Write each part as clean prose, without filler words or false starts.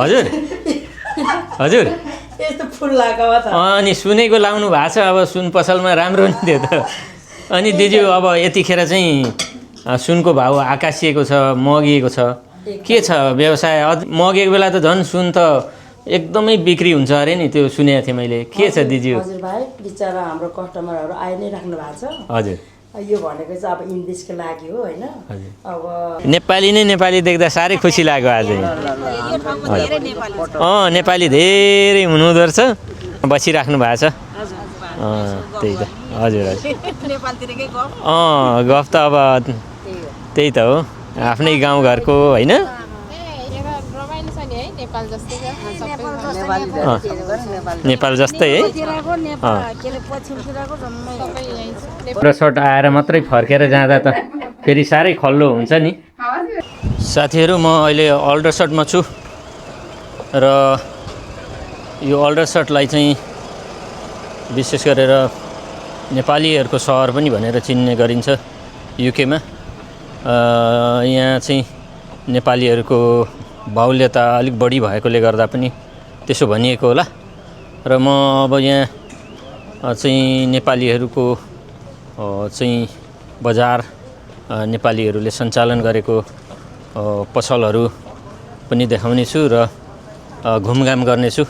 हजुर हजुर यस्तो फुल लगाएको त अनि सुनेको लाउनु भएको छ अब सुन पसलमा राम्रो नि त्यो त अनि दिदी अब यतिखेर चाहिँ सुनको भाउ आकाशिएको छ मगिएको छ के छ व्यवसाय मगेको बेला त झन् सुन त एकदमै बिक्री हुन्छ अरे नि त्यो सुनेको थिएँ मैले के छ दिदी हजुर भाइ बिचरा हाम्रो कस्टमरहरू आइ नै राख्नु भएको छ हजुर यो भनेको चाहिँ अब इङ्ग्लिसको लागि हो होइन अब नेपाली नै नेपाली देख्दा साह्रै खुसी लाग्यो आज नेपाली धेरै हुनुहुँदो रहेछ बसिराख्नु भएको छ त्यही त हजुर हजुर गफ त अब त्यही त हो आफ्नै गाउँघरको होइन नेपाल जस्तै है र सर्ट आएर मात्रै फर्केर जाँदा त फेरि साह्रै खल्लो हुन्छ नि साथीहरू म अहिले अल्डर सर्टमा छु र यो अल्डर सर्टलाई चाहिँ विशेष गरेर नेपालीहरूको सहर पनि भनेर चिन्ने गरिन्छ युकेमा यहाँ चाहिँ नेपालीहरूको बाहुल्यता अलिक बढी भएकोले गर्दा पनि त्यसो भनिएको होला र म अब यहाँ चाहिँ नेपालीहरूको चाहिँ बजार नेपालीहरूले सञ्चालन गरेको पसलहरू पनि देखाउने छु र घुमघाम गर्नेछु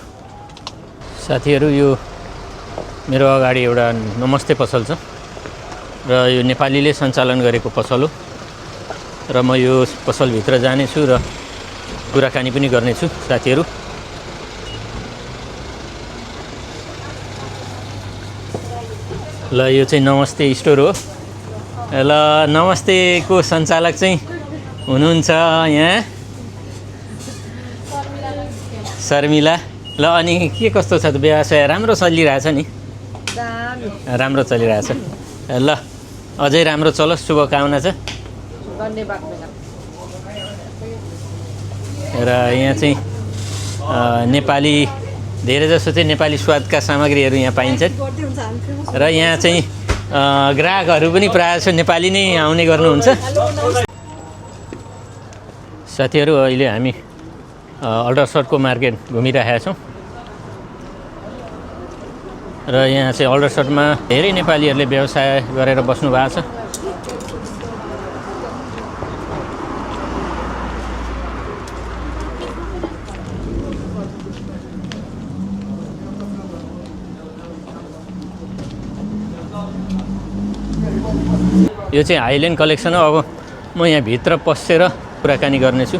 साथीहरू यो मेरो अगाडि एउटा नमस्ते पसल छ र यो नेपालीले सञ्चालन गरेको पसल हो र म यो पसलभित्र जानेछु र कुराकानी पनि गर्नेछु साथीहरू ल यो चाहिँ नमस्ते स्टोर हो ल नमस्तेको सञ्चालक चाहिँ हुनुहुन्छ यहाँ शर्मिला ल अनि के कस्तो छ त व्यवसाय राम्रो चलिरहेछ नि राम्रो चलिरहेछ ल अझै राम्रो चलोस् शुभकामना छ र यहाँ चाहिँ नेपाली धेरै जसो चाहिँ नेपाली स्वादका सामग्रीहरू यहाँ पाइन्छन् र यहाँ चाहिँ ग्राहकहरू पनि प्रायः जसो नेपाली नै आउने गर्नुहुन्छ साथीहरू अहिले हामी अल्डरसटको मार्केट घुमिरहेका छौँ र यहाँ चाहिँ अल्डरसटमा धेरै नेपालीहरूले व्यवसाय गरेर बस्नु भएको छ यो चाहिँ हाइल्यान्ड कलेक्सन हो अब म यहाँ भित्र पसेर कुराकानी गर्नेछु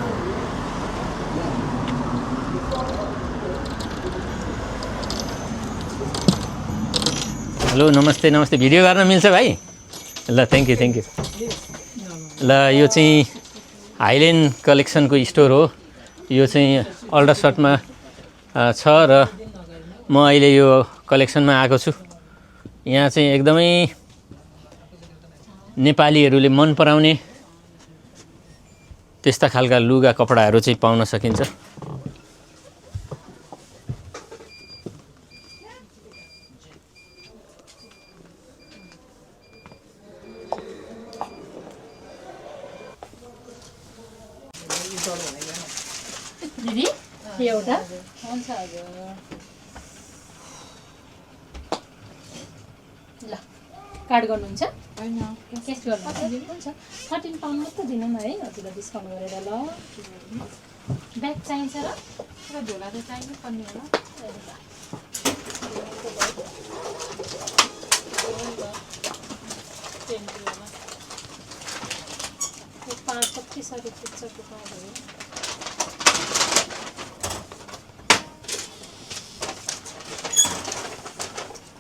हेलो नमस्ते नमस्ते भिडियो गर्न मिल्छ भाइ ल थ्याङ्क यू ल यो चाहिँ हाइल्यान्ड कलेक्सनको स्टोर हो यो चाहिँ अल्डरसटमा छ र म अहिले यो कलेक्सनमा आएको छु यहाँ चाहिँ एकदमै नेपालीहरूले मन पराउने त्यस्ता खालका लुगा कपडाहरू चाहिँ पाउन सकिन्छ दिदी एउटा हुन्छ हजुर ल कार्ड गर्नुहुन्छ हैन क्यास गर्नु हुन्छ 13 पाउन्ड मात्र दिनु न है हजुरलाई डिस्काउन्ट गरेर ल ब्याग चाहिन्छ र झोला त चाहिनै पर्ने होला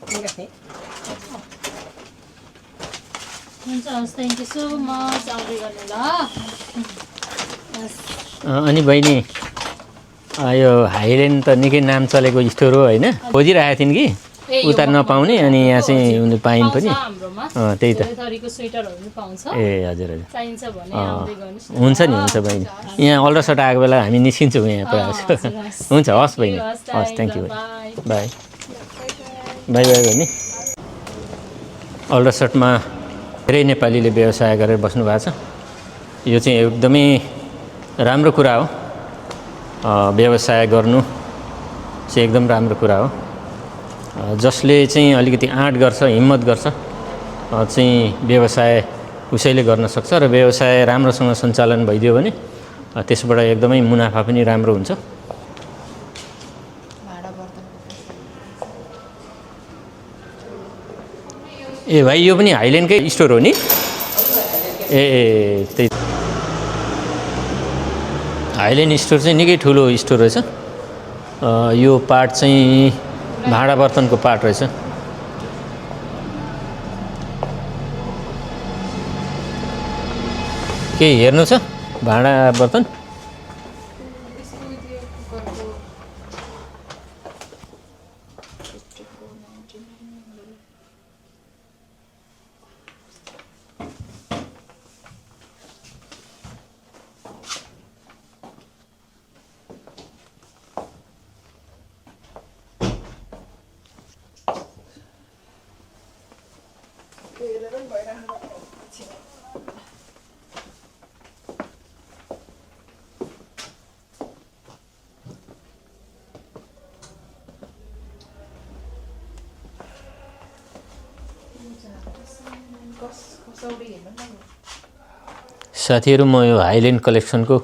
5 रुपैयाँ हुन्छ हस् थ्याङ्क यू सो मच आउँदै गर्ने ल अनि बहिनी यो हाइल्यान्ड त निकै नाम चलेको स्टोर हो होइन खोजिरहेको थिइन् कि उता नपाउने अनि यहाँ चाहिँ उनी पाइन् पनि त्यही त ए हजुर हजुर हुन्छ नि हुन्छ बहिनी यहाँ अल्डरसट आएको बेला हामी निस्किन्छौँ यहाँ प्रायः हुन्छ हस् बहिनी हस् thank you by by by बहिनी अल्डरसटमा धेरै नेपालीले व्यवसाय गरेर बस्नु भएको छ यो चाहिँ एकदमै राम्रो कुरा हो व्यवसाय गर्नु चाहिँ एकदम राम्रो कुरा हो। जसले चाहिँ अलिकति आँट गर्छ, हिम्मत गर्छ चाहिँ व्यवसाय उसैले गर्न सक्छ र व्यवसाय राम्रोसँग सञ्चालन भइदियो भने त्यसबाट एकदमै मुनाफा पनि राम्रो हुन्छ। ए भाइ यो पनि हाइल्यान्डकै स्टोर हो नि? ए त्यही हाइल्यान्ड स्टोर चाहिँ निकै ठुलो स्टोर रहेछ। यो पार्ट चाहिँ भाँडा बर्तनको पार्ट रहेछ। केही हेर्नु छ भाँडा बर्तन? साथीहरू म यो हाइल्यान्ड कलेक्सनको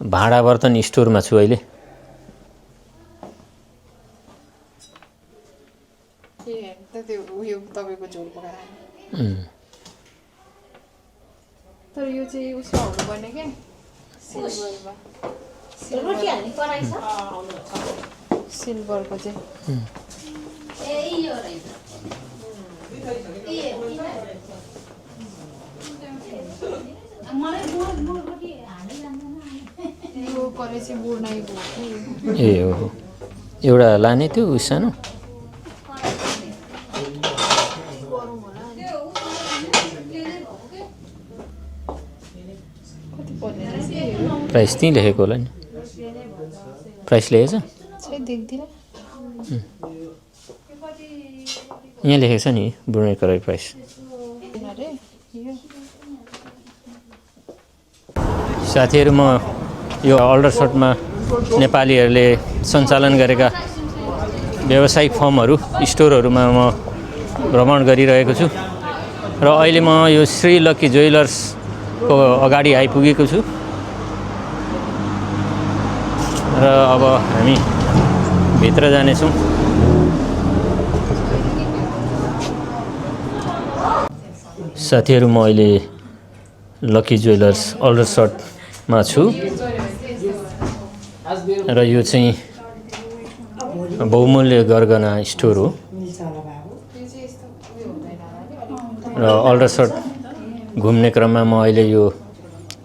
भाँडा बर्तन स्टोरमा छु अहिले। तर यो चाहिँ उसमा हुनु पर्ने क्या सिल्भरको चाहिँ यो करे चाहिँ बुढ्नै भयो। ए हो एउटा लाने थियो उस सानो। प्राइस त्यहीँ लेखेको होला नि? प्राइस लेखेछ? यहाँ लेखेको छ नि बुढ्ने कराई प्राइस। साथीहरू म यो अल्डरसटमा नेपालीहरूले सञ्चालन गरेका व्यावसायिक फर्महरू स्टोरहरूमा म भ्रमण गरिरहेको छु र अहिले म यो श्री लक्की ज्वेलर्सको अगाडि आइपुगेको छु र अब हामी भित्र जानेछौँ। साथीहरू म अहिले लक्की ज्वेलर्स अल्डरसटमा छु र यो चाहिँ बहुमूल्य गरगहना स्टोर हो र अल्डरसट घुम्ने क्रममा म अहिले यो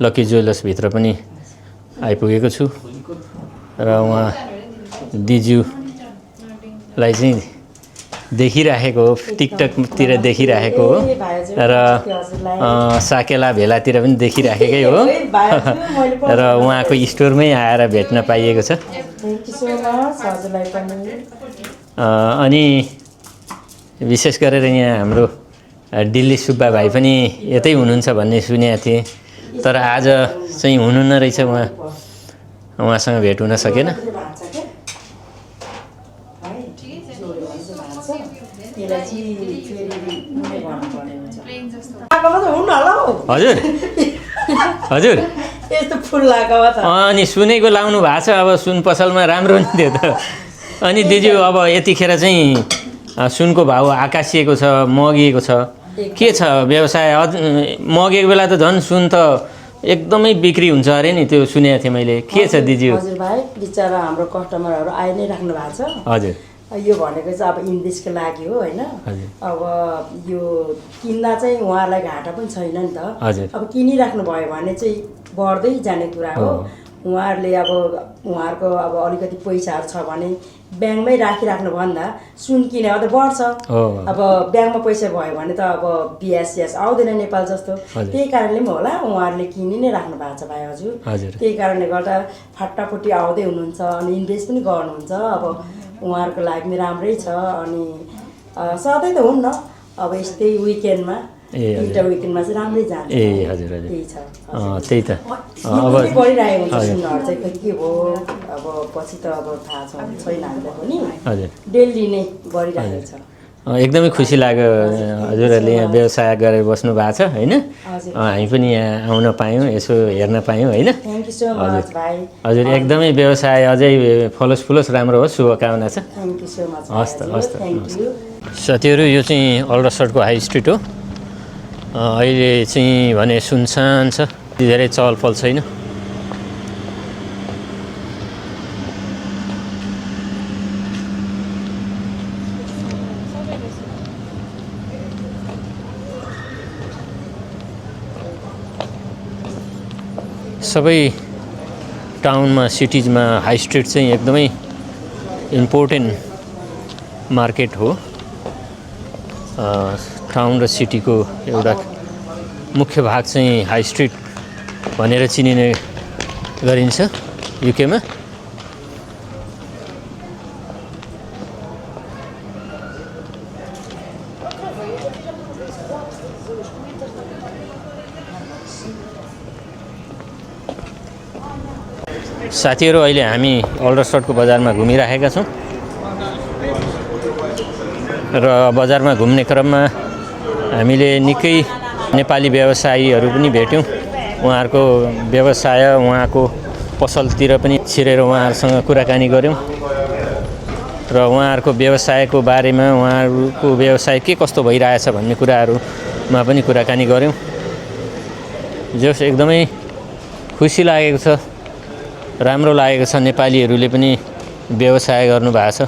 लक्की ज्वेलर्सभित्र पनि आइपुगेको छु र उहाँ दिज्यूलाई चाहिँ देखिराखेको हो, टिकटकतिर देखिराखेको हो र साकेला भेलातिर पनि देखिराखेकै हो र उहाँको स्टोरमै आएर भेट्न पाइएको छ। अनि विशेष गरेर यहाँ हाम्रो दिल्ली सुब्बा भाइ पनि यतै हुनुहुन्छ भन्ने सुनेको थिएँ, तर आज चाहिँ हुनुहुन्न रहेछ, उहाँसँग भेट हुन सकेन। हजुर हजुर यस्तो फुल लगाएको अनि सुनेको लाउनु भएको छ। अब सुन पसलमा राम्रो नि थियो त। अनि दिदी अब यतिखेर चाहिँ सुनको भाउ आकाशिएको छ, मगिएको छ, के छ व्यवसाय? मगेको बेला त झन् सुन त एकदमै बिक्री हुन्छ अरे नि, त्यो सुनेको थिएँ मैले। के छ दिदी? हजुर भाइ, बिचरा हाम्रो कस्टमरहरू आइ नै राख्नु भएको छ। हजुर यो भनेको चाहिँ अब इन्भेस्टको लागि हो होइन। अब यो किन्दा चाहिँ उहाँहरूलाई घाटा पनि छैन नि त। अब किनिराख्नु भयो भने चाहिँ बढ्दै जाने कुरा हो। उहाँहरूले अब उहाँहरूको अब अलिकति पैसाहरू छ भने ब्याङ्कमै राखिराख्नु भन्दा सुन किन्यो त बढ्छ। अब ब्याङ्कमा पैसा भयो भने त अब बिएसएस आउँदैन नेपाल जस्तो। त्यही कारणले पनि होला उहाँहरूले किनि नै राख्नु भएको छ भाइ। हजुर त्यही कारणले गर्दा फाटाफुटी आउँदै हुनुहुन्छ अनि इन्भेस्ट पनि गर्नुहुन्छ। अब उहाँहरूको लागि पनि राम्रै छ। अनि सधैँ त हुन्न, अब यस्तै विकेन्डमा दुईवटा विकेन्डमा चाहिँ राम्रै जान्छ। ए हजुर हजुर त्यही छ। त्यही त अब बढिरहेको हुन्छ सुनहरू चाहिँ के भयो अब पछि त अब थाहा छैन हामीलाई पनि हजुर डेली नै बढिरहेको छ। एकदमै खुसी लाग्यो हजुरहरूले यहाँ व्यवसाय गरेर बस्नु भएको छ होइन। हामी पनि यहाँ आउन पायौँ, यसो हेर्न पायौँ होइन। थ्याङ्क यू सो मच भाइ। हजुर एकदमै व्यवसाय अझै फलोस् फुलोस् राम्रो होस्, शुभकामना छ। Thank you so much. हस् त हस् त। Thank you. साथीहरू यो चाहिँ अल्ट्रासाउन्डको हाई स्ट्रिट हो। अहिले चाहिँ भने सुनसान छ, धेरै चहलपहल छैन। सबै टाउनमा सिटिजमा हाई स्ट्रिट चाहिँ एकदमै इम्पोर्टेन्ट मार्केट हो। टाउन र सिटीको एउटा मुख्य भाग चाहिँ हाई स्ट्रिट भनेर चिनिने गरिन्छ युकेमा। साथीहरू अहिले हामी अल्ट्रासाउन्डको बजारमा घुमिरहेका छौँ र बजारमा घुम्ने क्रममा हामीले निकै नेपाली व्यवसायीहरू पनि भेट्यौँ। उहाँहरूको व्यवसाय, उहाँको पसलतिर पनि छिरेर उहाँहरूसँग कुराकानी गऱ्यौँ र उहाँहरूको व्यवसायको बारेमा, उहाँहरूको व्यवसाय के कस्तो भइरहेछ भन्ने कुराहरूमा पनि कुराकानी गऱ्यौँ। जस एकदमै खुसी लागेको छ, राम्रो लागेको छ। नेपालीहरूले पनि व्यवसाय गर्नुभएको छ।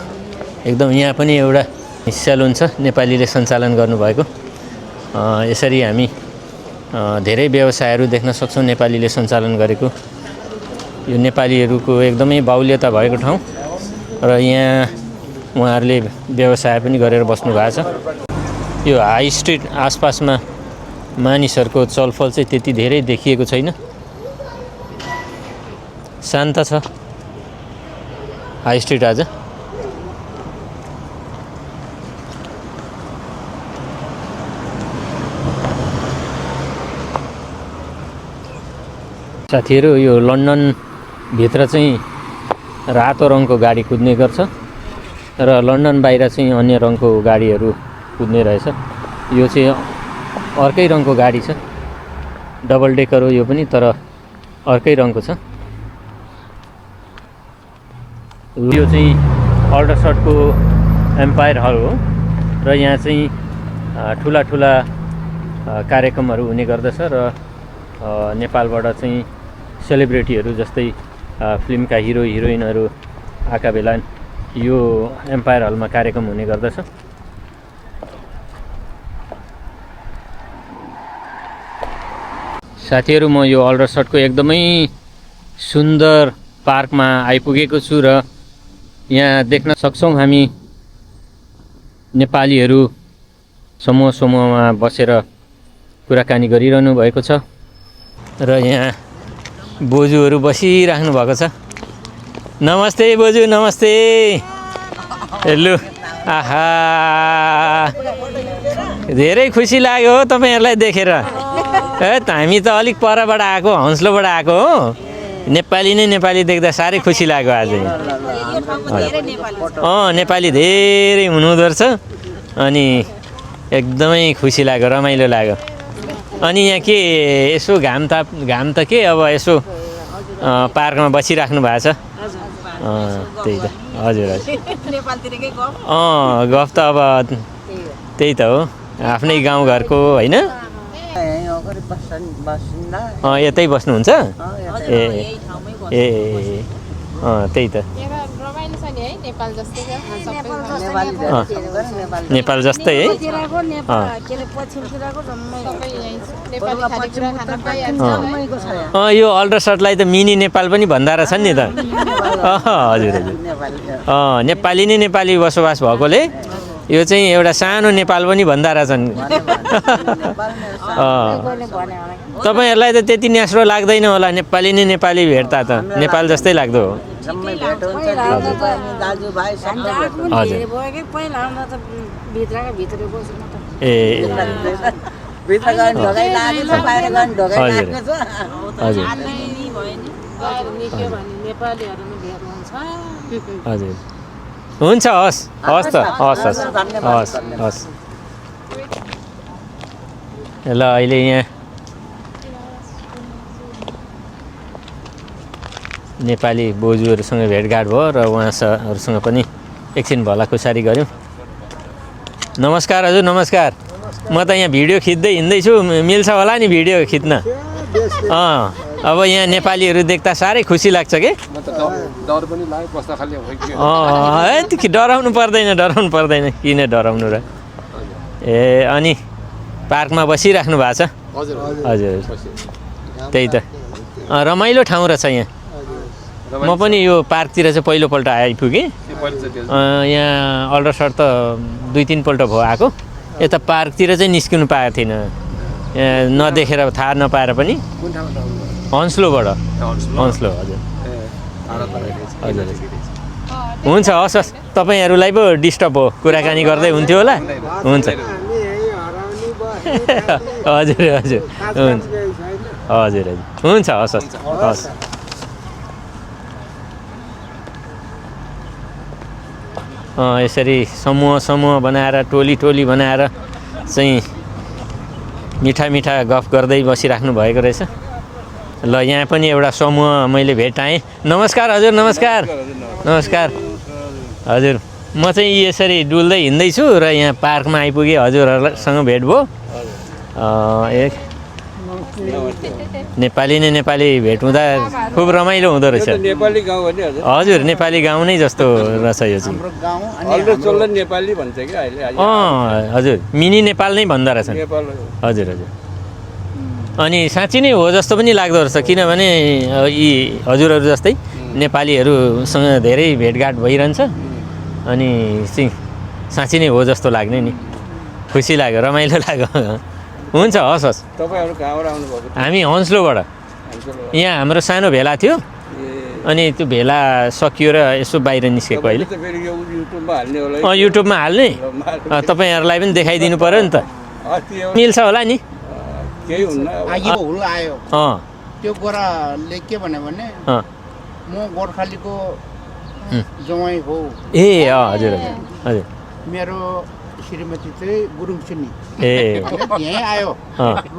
एकदम यहाँ पनि एउटा सेलुन छ नेपालीले सञ्चालन गर्नुभएको। यसरी हामी धेरै व्यवसायहरू देख्न सक्छौँ नेपालीले सञ्चालन गरेको। यो नेपालीहरूको एकदमै बाहुल्यता भएको ठाउँ र यहाँ उहाँहरूले व्यवसाय पनि गरेर बस्नु भएको छ। यो हाई स्ट्रिट आसपासमा मानिसहरूको चलफल चाहिँ त्यति धेरै देखिएको छैन, शान्त छ हाई स्ट्रिट आज। साथीहरू यो लन्डनभित्र चाहिँ रातो रङको गाडी कुद्ने गर्छ र लन्डन बाहिर चाहिँ अन्य रङको गाडीहरू कुद्ने रहेछ। यो चाहिँ अर्कै रङको गाडी छ, डबल डेकर हो यो पनि, तर अर्कै रङको छ। यो चाहिँ अल्ट्रासाउन्डको एम्पायर हल हो र यहाँ चाहिँ ठुला ठुला कार्यक्रमहरू हुने गर्दछ र नेपालबाट चाहिँ सेलिब्रिटीहरू जस्तै फिल्मका हिरो हिरोइनहरू आएका बेला यो एम्पायर हलमा कार्यक्रम हुने गर्दछ। साथीहरू म यो अल्ट्रासाउन्डको एकदमै सुन्दर पार्कमा आइपुगेको छु र यहाँ देख्न सक्छौँ हामी नेपालीहरू समूह समूहमा बसेर कुराकानी गरिरहनु भएको छ र यहाँ बोजूहरू बसिराख्नु भएको छ। नमस्ते बोजू, नमस्ते। हेलो, आहा धेरै खुसी लाग्यो हो तपाईँहरूलाई देखेर। हामी त अलिक परबाट आएको, हौसलोबाट आएको हो। नेपाली नै नेपाली देख्दा साह्रै खुसी लाग्यो आज। नेपाली धेरै हुनुहुँदो रहेछ अनि एकदमै खुसी लाग्यो, रमाइलो लाग्यो। अनि यहाँ के यसो घाम त के अब यसो पार्कमा बसिराख्नु भएको छ। त्यही त, हजुर हजुर। गफ त अब त्यही त हो, आफ्नै गाउँघरको होइन। यतै बस्नुहुन्छ? ए त्यही त, नेपाल जस्तै है। यो अल्ट्रासाउन्डलाई त मिनी नेपाल पनि भन्दा रहेछन् नि त। हजुर हजुर। नेपाली नै नेपाली बसोबास भएकोले यो चाहिँ एउटा सानो नेपाल पनि भन्दा रहेछन्। तपाईँहरूलाई त त्यति न्यास्रो लाग्दैन होला, नेपाली नै नेपाली भेट्दा त नेपाल जस्तै लाग्दो हो। निक्यो भने नेपालीहरूमा भेट हुन्छ। हजुर हुन्छ हस् हस् त हस् हस् हस् हस् ल अहिले यहाँ नेपाली बोजूहरूसँग भेटघाट भयो र उहाँहरूसँग पनि एकछिन भलाकुसारी गऱ्यौँ। नमस्कार हजुर नमस्कार। म त यहाँ भिडियो खिच्दै हिँड्दैछु, मिल्छ होला नि भिडियो खिच्न? अब यहाँ नेपालीहरू देख्दा साह्रै खुसी लाग्छ कि? डराउनु पर्दैन किन डराउनु र। ए अनि पार्कमा बसिराख्नु भएको छ? हजुर त्यही त रमाइलो ठाउँ रहेछ यहाँ। म पनि यो पार्कतिर चाहिँ पहिलोपल्ट आइपुगेँ। यहाँ अल्ट्रासाउन्ड त 2-3 पल्ट भयो आएको। यता पार्कतिर चाहिँ निस्किनु पाएको थिइनँ, नदेखेर थाहा नपाएर पनि। हन्सलोबाट हन्सलो हजुर हजुर हुन्छ हस् हस्। तपाईँहरूलाई पो डिस्टर्ब हो, कुराकानी गर्दै हुन्थ्यो होला। हुन्छ हजुर हजुर हुन्छ हजुर हजुर हुन्छ हस् हस् हस्। यसरी समूह बनाएर टोली बनाएर चाहिँ मिठा गफ गर्दै बसिराख्नु भएको रहेछ। ल यहाँ पनि एउटा समूह मैले भेटाएँ। नमस्कार हजुर नमस्कार नमस्कार हजुर। म चाहिँ यसरी डुल्दै हिँड्दैछु र यहाँ पार्कमा आइपुगेँ, हजुरहरूसँग भेट भयो। नेपाली भेट हुँदा खुब रमाइलो हुँदो रहेछ। नेपाली गाउँ हो नि हजुर नेपाली गाउँ नै जस्तो रहेछ यो चाहिँ। नेपाली भन्छ कि अहिले। हजुर मिनी नेपाल नै भन्दो रहेछ। हजुर हजुर अनि साँच्ची नै हो जस्तो पनि लाग्दो रहेछ, किनभने यी हजुरहरू जस्तै नेपालीहरूसँग धेरै भेटघाट भइरहन्छ अनि साँच्ची नै हो जस्तो लाग्ने नि। खुसी लाग्यो, रमाइलो लाग्यो। हुन्छ हस् हस्। तपाईँहरू कहाँबाट आउनुभएको? हामी हन्सलोबाट। यहाँ हाम्रो सानो भेला थियो अनि त्यो भेला सकियो र यसो बाहिर निस्केको अहिले। युट्युबमा हाल्ने तपाईँहरूलाई पनि देखाइदिनु पऱ्यो नि त, मिल्छ होला नि? केही हुन्न। हुल आयो त्यो गोराले के भन्यो भने म गोर्खालीको जवाई हो। ए हजुर हजुर हजुर। मेरो श्रीमती चाहिँ गुरुङ छिनी। ए यहीँ आयो,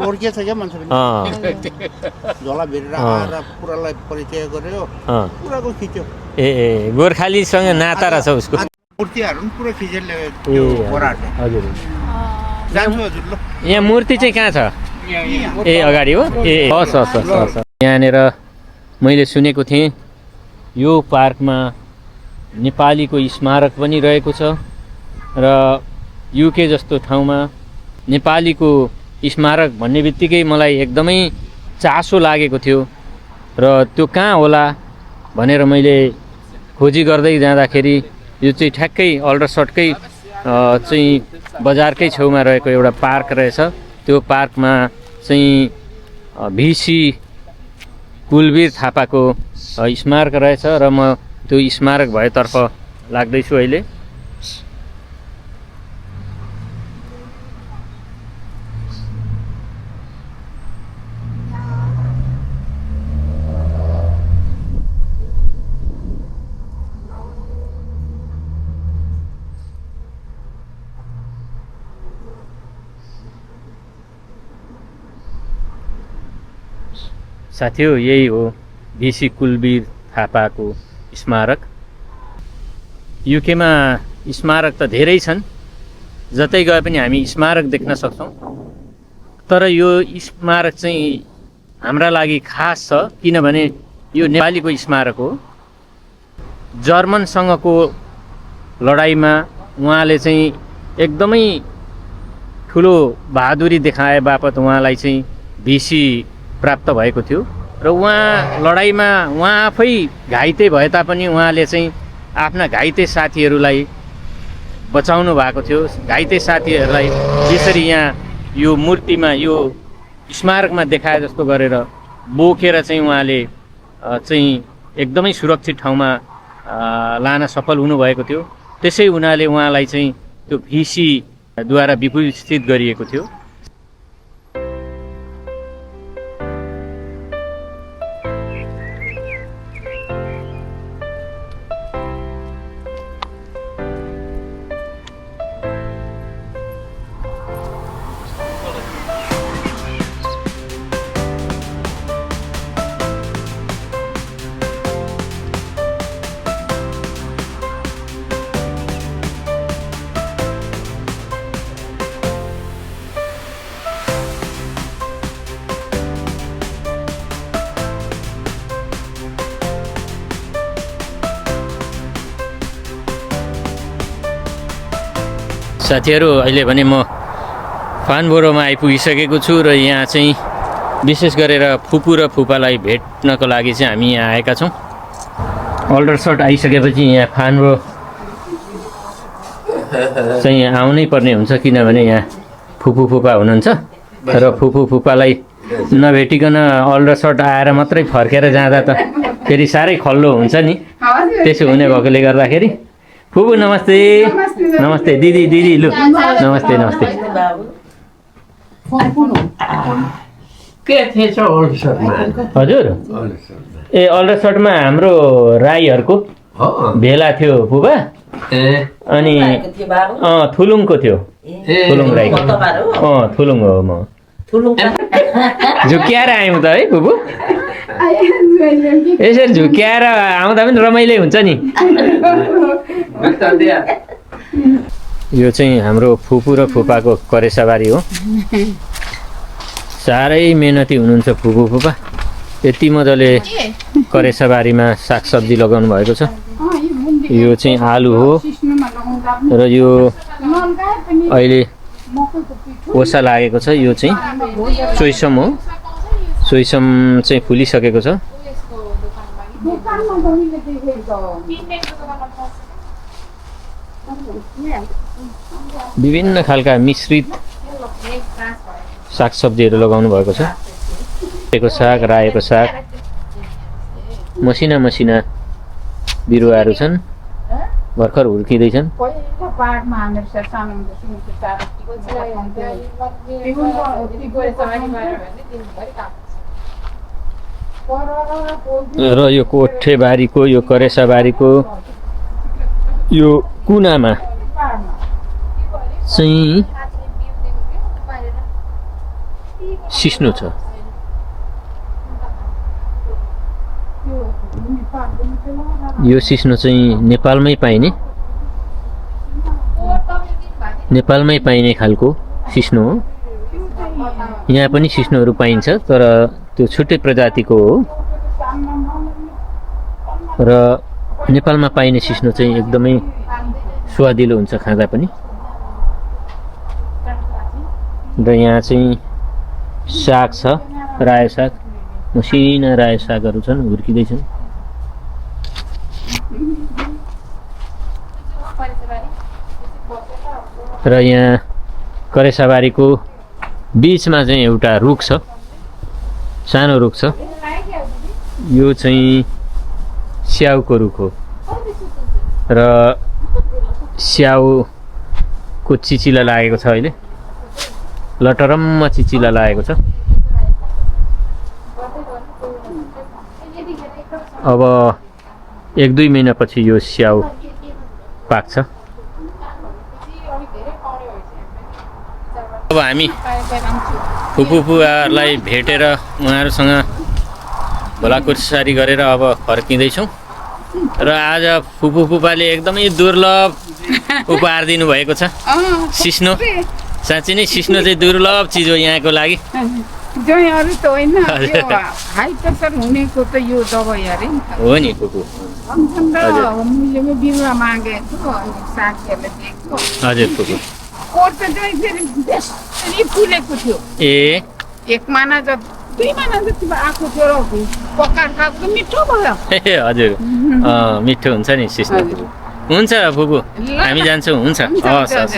लोर्के छ क्या मान्छे पनि। झोला भिरेर आएर पुरालाई परिचय गर्यो, पुराको खिच्यो। ए गोर्खालीसँग नाता रहेछ उसको। मूर्तिहरू पनि पुरा खिचेर ल्यायो गोराहरूले। हजुर जान्छु हजुर ल। यहाँ मूर्ति चाहिँ कहाँ छ? ए अगाडि हो। ए हस् हस् हस् हस्। यहाँनिर मैले सुनेको थिएँ यो पार्कमा नेपालीको स्मारक पनि रहेको छ र युके जस्तो ठाउँमा नेपालीको स्मारक भन्ने बित्तिकै मलाई एकदमै चासो लागेको थियो र त्यो कहाँ होला भनेर मैले खोजी गर्दै जाँदाखेरि यो चाहिँ ठ्याक्कै अल्ट्रासाउन्डकै चाहिँ बजारकै छेउमा रहेको एउटा पार्क रहेछ। त्यो पार्कमा चाहिँ भिसी कुलवीर थापाको स्मारक रहेछ र म त्यो स्मारक भएतर्फ लाग्दैछु अहिले। साथीहो यही हो भिसी कुलवीर थापाको स्मारक। युकेमा स्मारक त धेरै छन्, जतै गए पनि हामी स्मारक देख्न सक्छौँ, तर यो स्मारक चाहिँ हाम्रा लागि खास छ किनभने यो नेपालीको स्मारक हो। जर्मनसँगको लडाइँमा उहाँले चाहिँ एकदमै ठुलो बहादुरी देखाए बापत उहाँलाई चाहिँ भिसी प्राप्त भएको थियो र उहाँ लडाइँमा उहाँ आफै घाइते भए तापनि उहाँले चाहिँ आफ्ना घाइते साथीहरूलाई बचाउनु भएको थियो। घाइते साथीहरूलाई यसरी यहाँ यो मूर्तिमा यो स्मारकमा देखाए जस्तो गरेर बोकेर चाहिँ उहाँले चाहिँ एकदमै सुरक्षित ठाउँमा लान सफल हुनुभएको थियो। त्यसै हुनाले उहाँलाई चाहिँ त्यो भिसीद्वारा विभूषित गरिएको थियो। साथीहरू अहिले भने म फानबोरोमा आइपुगिसकेको छु र यहाँ चाहिँ विशेष गरेर फुपू र फुपालाई भेट्नको लागि चाहिँ हामी यहाँ आएका छौँ। अल्डरसट आइसकेपछि यहाँ फानबोरो चाहिँ आउनै पर्ने हुन्छ किनभने यहाँ फुपू फुपा हुनुहुन्छ र फुपू फुपालाई नभेटिकन अल्डरसट आएर मात्रै फर्केर जाँदा त फेरि साह्रै खल्लो हुन्छ नि। त्यसो हुने भएकोले गर्दाखेरि फुपू नमस्ते। नमस्ते दिदी दिदी लु नमस्ते नमस्ते। के थिएछ अल्डरसटमा? हजुर ए अल्डरसटमा हाम्रो राईहरूको भेला थियो फुपा। अनि थुलुङको थियो। थुलुङ राईको थुलुङ हो म। झुक्क्याएर आयौँ त है फुपू। यसरी झुक्क्याएर आउँदा पनि रमाइलो हुन्छ नि। यो चाहिँ हाम्रो फुपू र फुपाको करेसाबारी हो। साह्रै मेहनती हुनुहुन्छ फुपू फुपा। यति मजाले करेसाबारीमा सागसब्जी लगाउनु भएको छ। यो चाहिँ आलु हो र यो अहिले ओसा लागेको छ। यो चाहिँ चोइसम हो। चोइसम चाहिँ फुलिसकेको छ। विभिन्न खालका मिश्रित सागसब्जीहरू लगाउनु भएको छ। रायोको साग, रायोको साग, मसिना मसिना बिरुवाहरू छन्, भर्खर हुर्किँदैछन्। र यो कोठेबारीको, यो करेसाबारीको यो कुनामा चाहिँ सिस्नो छ। यो सिस्नो चाहिँ नेपालमै पाइने खालको सिस्नो हो। यहाँ पनि सिस्नोहरू पाइन्छ तर त्यो छुट्टै प्रजातिको हो। र नेपालमा पाइने सिस्नो चाहिँ एकदमै स्वादिलो हुन्छ खाँदा पनि। र यहाँ चाहिँ साग छ, रायो साग, मसिना रायो सागहरू छन्, हुर्किँदैछन्। र यहाँ करेसाबारीको बिचमा चाहिँ एउटा रुख छ, सानो रुख छ। यो चाहिँ स्याउको रुख हो र स्याउको चिचिला लागेको छ। अहिले लटरम्म चिचिला लागेको छ। अब 1-2 महिनापछि यो स्याउ पाक्छ। अब हामी फुपूफुवाहरूलाई भेटेर उहाँहरूसँग भलाकुसारी गरेर अब फर्किँदैछौँ। र आज फुपूफुपाले एकदमै दुर्लभ उपहार दिनुभएको छ, सिस्नो। साँच्चै नै सिस्नो चाहिँ दुर्लभ चिज हो यहाँको लागि। अरू त होइन, हाई प्रेसर हुनेको त यो दबाई अरे हो नि फुपू। मूल्यमा बिरुवा मागेको साथीहरूले दिएको। हजुर फुपू। कोट त चाहिँ फेरि बेसरी फुलेको थियो। ए 1 महिना जति 2 महिना जति आएको थियो र पकाएर खाएको मिठो भयो। ए हजुर मिठो हुन्छ नि सिस्नो। हुन्छ फुपू हामी जान्छौँ। हुन्छ हस् हस्।